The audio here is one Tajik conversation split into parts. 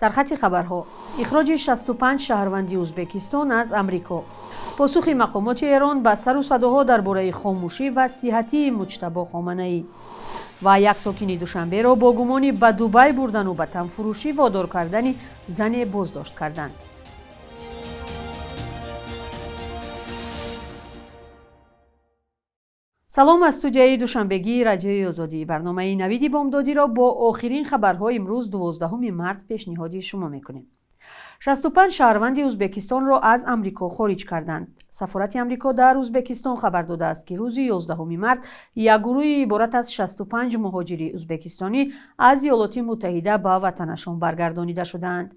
Сархати хабарҳо: ихроҷи 65 шаҳрванди Ӯзбекистон аз Амрико, посухи мақомоти Эрон ба сару садоҳо дар бораи хомӯшӣ ва сиҳатии Муҷтабо Хоманаӣ ва як сокини Душанберо бо гумони ба Дубай бурдану ба танфурӯшӣ водор кардани зане боздошт карданд. Салом аз студияи душанбегии Радиои Озодӣ. Барномаи «Навиди бомдодиро» бо охирин хабарҳо имрӯз, 12 март, пешниҳоди шумо мекунем. 65 шаҳрванди Ӯзбекистонро аз Амрико хориҷ карданд. Сафорати Амрико дар Ӯзбекистон хабар додааст, ки рӯзи 11 март як гурӯҳи иборат аз 65 муҳоҷири ӯзбекистонӣ аз Иёлоти Муттаҳида ба ватанашон баргардонида шудаанд.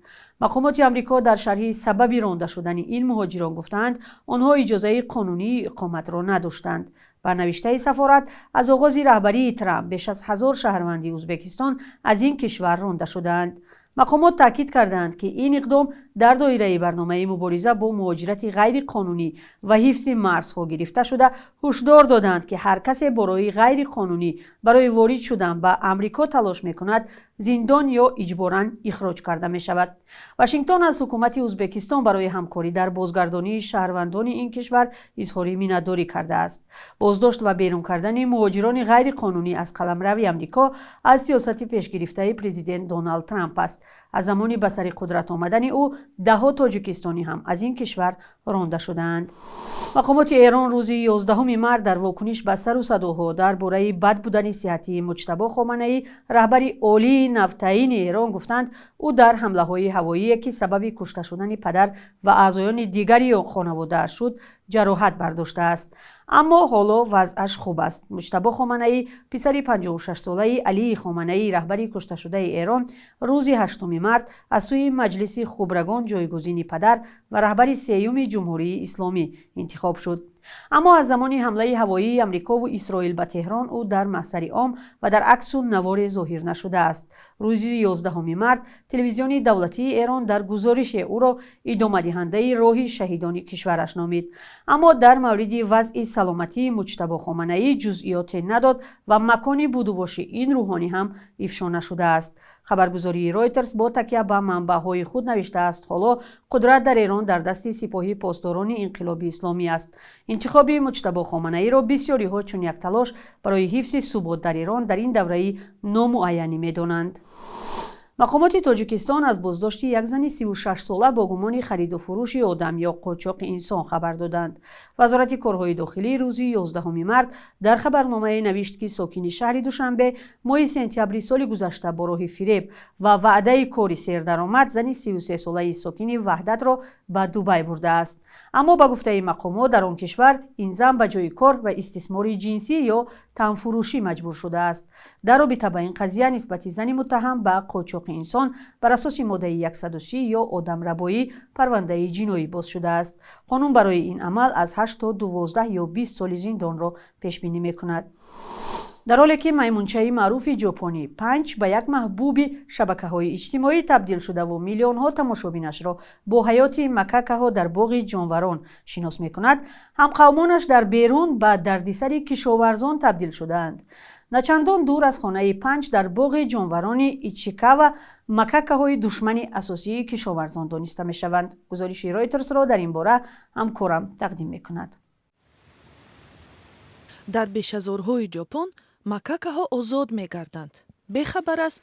Мақомоти Амрико дар шарҳи сабаби ронда шудани ин муҳоҷирон гуфтаанд, онҳо иҷозаи қонунии иқоматро надоштанд. Ба навиштаи сафорат, аз оғози раҳбарии Трамп беш аз 1000 шаҳрванди Ӯзбекистон аз ин кишвар ронда шудаанд. Мақомот таъкид кардаанд, ки ин иқдом дар доираи барномаи мубориза бо муҳоҷирати ғайриқонунӣ ва ҳифзи марзҳо гирифта шуда, ҳушдор доданд, ки ҳар касе бо роҳи ғайриқонунӣ барои ворид шудан ба Амрико талош мекунад, зиндон ё иҷборан ихроҷ карда мешавад. Вашингтон аз ҳукумати Ӯзбекистон барои ҳамкорӣ дар бозгардонии шаҳрвандони ин кишвар изҳори миннатдорӣ кардааст. Боздошт ва берун кардани муҳоҷирони ғайриқонунӣ аз қаламрави Амрико аз сиёсати пешгирифтаи президент Доналд Трамп аст. Аз замони ба сари қудрат омадани ӯ даҳҳо тоҷикистонӣ ҳам аз ин кишвар ронда шудаанд. Мақомоти Эрон рӯзи 11 март дар вокуниш ба сару садоҳо дар бораи бад будани сиҳатии Муҷтабо Хоманаӣ, раҳбари олии навтаъини Эрон, гуфтанд, ӯ дар ҳамлаҳои ҳавоие, ки сабаби кушта шудани падар ва аъзоёни дигари хонаводааш шуд, ҷароҳат бардоштааст, аммо ҳоло вазъаш хуб аст. Муҷтабо Хоманаӣ, писари 56-солаи Алии Хоманаӣ, раҳбари кушташудаи Эрон, рӯзи 8 март аз сӯи Маҷлиси Хубрагон ҷойгузини падар ва раҳбари сеюми Ҷумҳурии Исломӣ интихоб шуд. Аммо аз замони ҳамлаи ҳавоии Амрикову Исроил ба Теҳрон ӯ дар маҳзари ом ва дар аксу наворе зоҳир нашудааст. Рӯзи 11 март телевизиони давлатии Эрон дар гузорише ӯро идомадиҳандаи роҳи шаҳидони кишвараш номид, аммо дар мавриди вазъи саломатии Муҷтабо Хоманаӣ ҷузъиёте надод ва макони будубоши ин рӯҳонӣ ҳам ифшо нашудааст. Хабаргузории Ройтерс бо такя ба манбаъҳои худ навиштааст, ҳоло қудрат дар Эрон дар дасти Сипоҳи Посдорони Инқилоби Исломӣ аст. Интихоби Муҷтабо Хоманаиро бисёриҳо чун як талош барои ҳифзи субот дар Эрон дар ин давраи номуайянӣ медонанд. Мақомоти Тоҷикистон аз боздошти як зани 36-сола бо гумони хариду фурӯши одам ё қочоқи инсон хабар доданд. Вазорати корҳои дохилӣ рӯзи 11 март дар хабарномае навишт, ки сокини шаҳри Душанбе моҳи сентябри соли гузашта бо роҳи фиреб ва ваъдаи кори сердаромад зани 33-солаи сокини Ваҳдатро ба Дубай бурдааст. Аммо ба гуфтаи мақомот, дар он кишвар ин зан ба ҷои кор ва истисмори ҷинсӣ ё танфурӯшӣ маҷбур шудааст. Дар робита ба ин қазия нисбати зани муттаҳам ба қочоқи инсон бар асоси моддаи 130 ё одамрабоӣ парвандаи ҷиноӣ боз шудааст. Қонун барои ин амал аз 8 то 12 ё 20 соли зиндонро пешбинӣ мекунад. Дар ҳоле ки маймунчаи маъруфи ҷопонӣ Панч ба як маҳбуби шабакаҳои иҷтимоӣ табдил шудаву миллионҳо тамошобинашро бо ҳаёти макакаҳо дар боғи ҷонварон шинос мекунад, ҳамқавмонаш дар берун ба дардисари кишоварзон табдил шудаанд. Начандон дур аз хонаи Панч, дар боғи ҷонварони Ичикава, макакаҳои душмани асосии кишоварзон дониста мешаванд. Гузориши Ройтерсро дар ин бора ҳамкорам тақдим мекунад. Дар бешазорҳои Ҷопон макакаҳо озод мегарданд, бехабар аз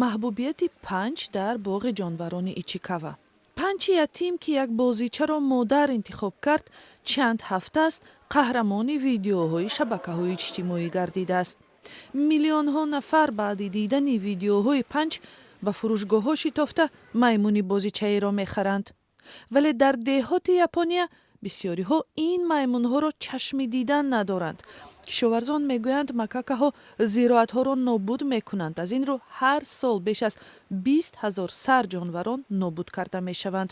маҳбубияти Панч дар боғи ҷонварони Ичикава. Панчи ятим, ки як бозичаро модар интихоб кард, чанд ҳафта аст қаҳрамони видеоҳои шабакаҳои иҷтимоӣ гардидааст. Миллионҳо нафар баъди дидани видеоҳои Панч ба фурӯшгоҳҳо шитофта, маймуни бозичаиро мехаранд. Вале дар деҳоти Япония бисёриҳо ин маймунҳоро чашми дидан надоранд. Кишоварзон мегӯянд, макакаҳо зироатҳоро нобуд мекунанд. Аз ин рӯ ҳар сол беш аз 20 000 сар ҷонварон нобуд карда мешаванд.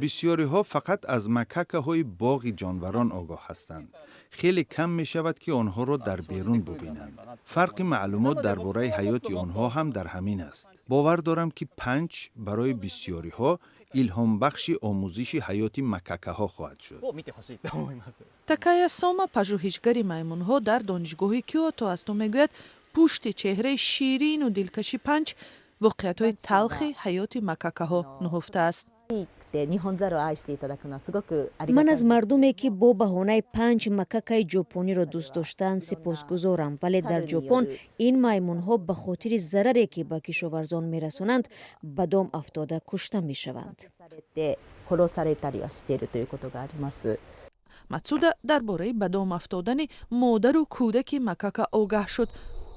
Бисёриҳо фақат аз макакаҳои боғи ҷонварон огоҳ ҳастанд. Хеле кам мешавад, ки онҳоро дар берун бубинанд. Фарқи маълумот дар бораи ҳаёти онҳо ҳам дар ҳамин аст. Бовар дорам, ки Панч барои бисёриҳо илҳомбахши омӯзиши ҳаёти макакаҳо хоҳад шуд. Такая Сома пажӯҳишгари маймунҳо дар Донишгоҳи Киото аст. Ӯ мегӯяд, Пушти чеҳраи ширину дилкаши Панч воқеиятҳои талхи ҳаёти макакаҳо нуҳуфта аст. Ман аз мардуме, ки бо баҳонаи Панч макакаи ҷопониро дӯст доштанд, сипосгузорам, вале дар Ҷопон ин маймунҳо ба хотири зараре, ки ба кишоварзон мерасонанд, ба дом афтода кушта мешаванд. Матсуда дар бораи ба дом афтодани модару кӯдаки макака огаҳ шуд.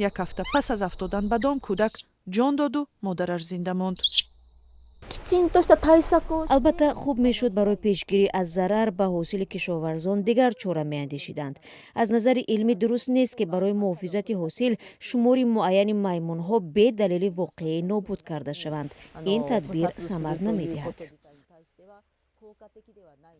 Як ҳафта пас аз афтодан ба дом кӯдак ҷон доду модараш зинда монд. Албатта, хуб мешуд, барои пешгирӣ аз зарар ба ҳосили кишоварзон дигар чора меандешиданд. Аз назари илмӣ дуруст нест, ки барои муҳофизати ҳосил шумори муайяни маймунҳо бе далели воқеӣ нобуд карда шаванд. Ин тадбир самар намедиҳад.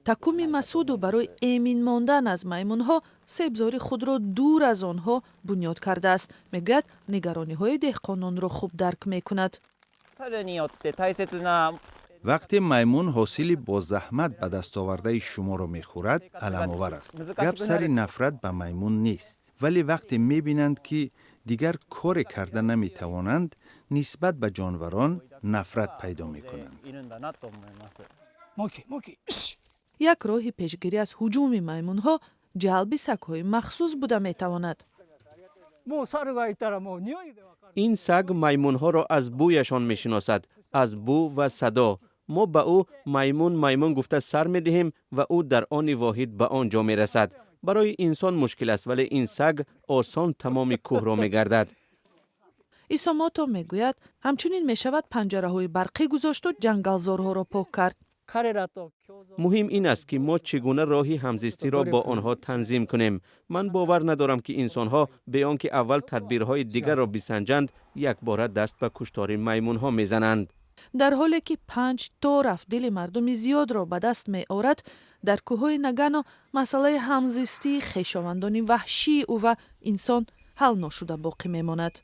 Такуми Масуду барои эмин мондан аз маймунҳо себзори худро дур аз онҳо бунёд кардааст. Мегӯяд, нигарониҳои деҳқононро хуб дарк мекунад. Вақте маймун ҳосили бозаҳмат ба дастовардаи шуморо мехӯрад, аламовар аст. Гап сари нафрат ба маймун нест, вале вақте мебинанд, ки дигар коре карда наметавонанд, нисбат ба ҷонварон нафрат пайдо мекунанд. Як роҳи пешгирӣ аз ҳуҷуми маймунҳо ҷалби сагҳои махсус буда метавонад. Ин саг маймунҳоро аз бӯяшон мешиносад, аз бӯ ва садо. Мо ба ӯ «маймун, маймун» гуфта сар медиҳем ва ӯ дар они воҳид ба он ҷо мерасад. Барои инсон мушкил аст, вале ин саг осон тамоми кӯҳро мегардад. Исомото мегӯяд, ҳамчунин мешавад панҷараҳои барқӣ гузошту ҷангалзорҳоро пок кард. Муҳим ин аст, ки мо чӣ гуна роҳи ҳамзистиро бо онҳо танзим кунем. Ман бовар надорам, ки инсонҳо бе он ки аввал тадбирҳои дигарро бисанҷанд, якбора даст ба куштори маймунҳо мезананд. Дар ҳоле ки Панч то рафт дили мардуми зиёдро ба даст меорад, дар кӯҳҳои Нагано масъалаи ҳамзистии хешовандони ваҳшии ӯ ва инсон ҳал ношуда боқӣ мемонад.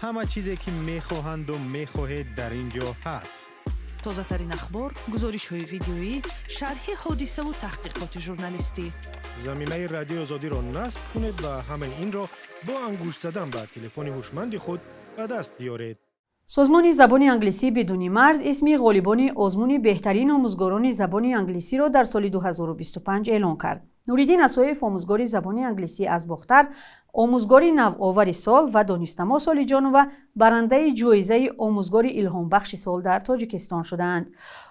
Ҳама чизе, ки мехоҳанду мехоҳед, дар ин ҷо ҳаст. Тозатарин ахбор, гузоришҳои видеоӣ, шарҳи ҳодисаву таҳқиқоти журналистӣ. Замимаи Радиои Озодиро насб кунед ва ҳамаи инро бо ангушт задан ба телефони ҳушманди худ ба даст биёред. Созмони забони англисӣ бидуни марз исми ғолибони озмуни беҳтарин омӯзгорони забони англисиро дар соли 2025 эълон кард. Нуриддин Асоев, омӯзгори забони англисӣ аз Бохтар, омӯзгори навовари сол ва Донистамо Солиҷонова барандаи ҷоизаи омӯзгори илҳомбахши сол дар Тоҷикистон шудаанд.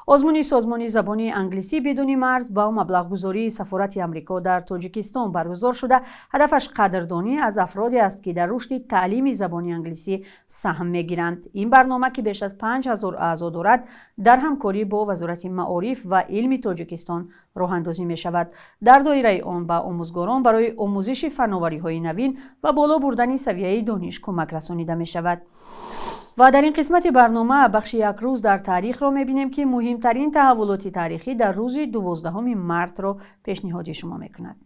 Озмуни созмони забони англисӣ бидуни марз ба маблағгузории сафорати Амрико дар Тоҷикистон баргузор шуда, ҳадафаш қадрдонӣ аз афроде аст, ки дар рушди таълими забони англисӣ саҳм мегиранд. Ин барнома, ки беш аз 5000 аъзо дорад, дар ҳамкорӣ бо Вазорати маориф ва илми Тоҷикистон роҳандозӣ мешавад. Дар доираи он ба омӯзгорон барои омӯзиши фановариҳои навин ва боло бурдани савияи дониш кӯмак расонида мешавад. Ва дар ин қисмати барнома бахши «Як рӯз дар таърихро мебинем, ки муҳимтарин таҳаввулоти таърихӣ дар рӯзи 12 мартро пешниҳоди шумо мекунад.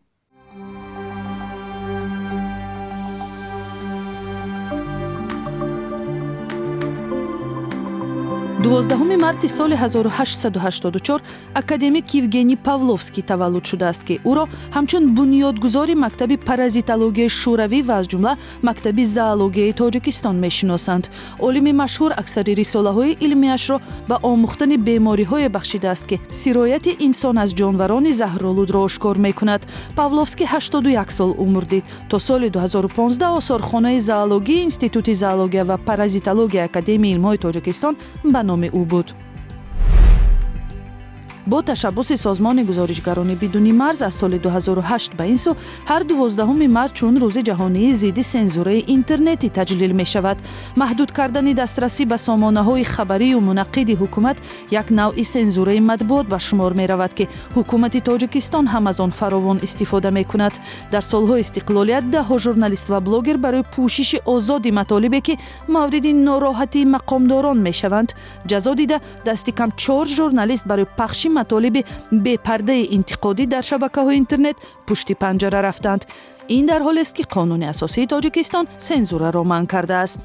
12 марти соли 1884 академик Евгений Павловский таваллуд шудааст, ки ӯро ҳамчун бунёдгузори мактаби паразитологияи шӯравӣ ва аз ҷумла мактаби зоологияи Тоҷикистон мешиносанд. Олими машҳур аксари рисолаҳои илмиашро ба омӯхтани бемориҳое бахшидааст, ки сирояти инсон аз ҷонварони заҳролудро ошкор мекунад. Павловский 81 сол умр дид. То соли 2015 осорхонаи зоологии Институти зоология ва паразитологияи Академияи илмҳои Тоҷикистон ба номи ӯ буд. Бо ташаббуси созмони гузоришгарони бидуни марз аз соли 2008 ба ин сӯ ҳар 12 март чун Рӯзи ҷаҳонии зидди сензураи интернетӣ таҷлил мешавад. Маҳдуд кардани дастрасӣ ба сомонаҳои хабарию мунаққиди ҳукумат як навъи сензураи матбуот ба шумор меравад, ки ҳукумати Тоҷикистон ҳам аз он фаровон истифода мекунад. Дар солҳои истиқлолият даҳҳо журналист ва блогер барои пӯшиши озоди матолибе, ки мавриди нороҳатии мақомдорон мешаванд, ҷазо дида, дасти кам чор журналист барои пахши Матолиби бепардаи интиқодӣ дар шабакаҳои интернет пушти панҷара рафтанд. Ин дар ҳолест, ки Қонуни асосии Тоҷикистон сензураро манъ кардааст.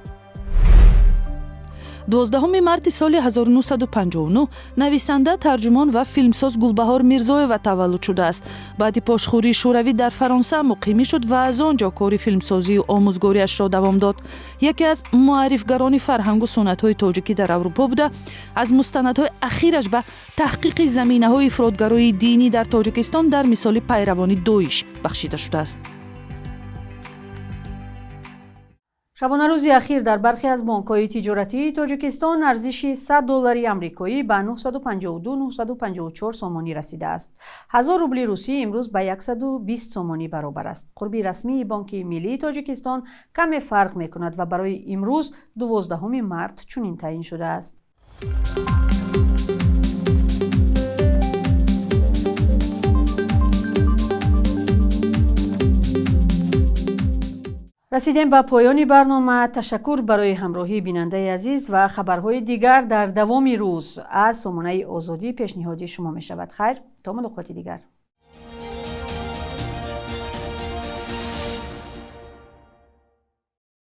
12 марти соли 1959 нависанда, тарҷумон ва филмсоз Гулбаҳор Мирзоева таваллуд шудааст. Баъди пошхӯрии Шӯравӣ дар Фаронса муқимӣ шуд ва аз он ҷо кори филмсозию омӯзгориашро давом дод. Яке аз муаррифгарони фарҳангу суннатҳои тоҷикӣ дар Аврупо буда, аз мустанадҳои ахираш ба таҳқиқи заминаҳои ифротгароии динӣ дар Тоҷикистон дар мисоли пайравони Доиш бахшида шудааст. Шабонарӯзи ахир дар бархе аз бонкҳои тиҷоратии Тоҷикистон арзиши 100 доллари амрикоӣ ба 952-954 сомонӣ расидааст. 1000 рубли русӣ имрӯз ба 120 сомонӣ баробар аст. Қурби расмии Бонки Миллии Тоҷикистон каме фарқ мекунад ва барои имрӯз, 12 март, чунин таъин шудааст. Расидем ба поёни барнома. Ташаккур барои ҳамроҳӣ, бинандаи азиз, ва хабарҳои дигар дар давоми рӯз аз сомонаи Озодӣ пешниҳоди шумо мешавад. Хайр, то мулоқоти дигар.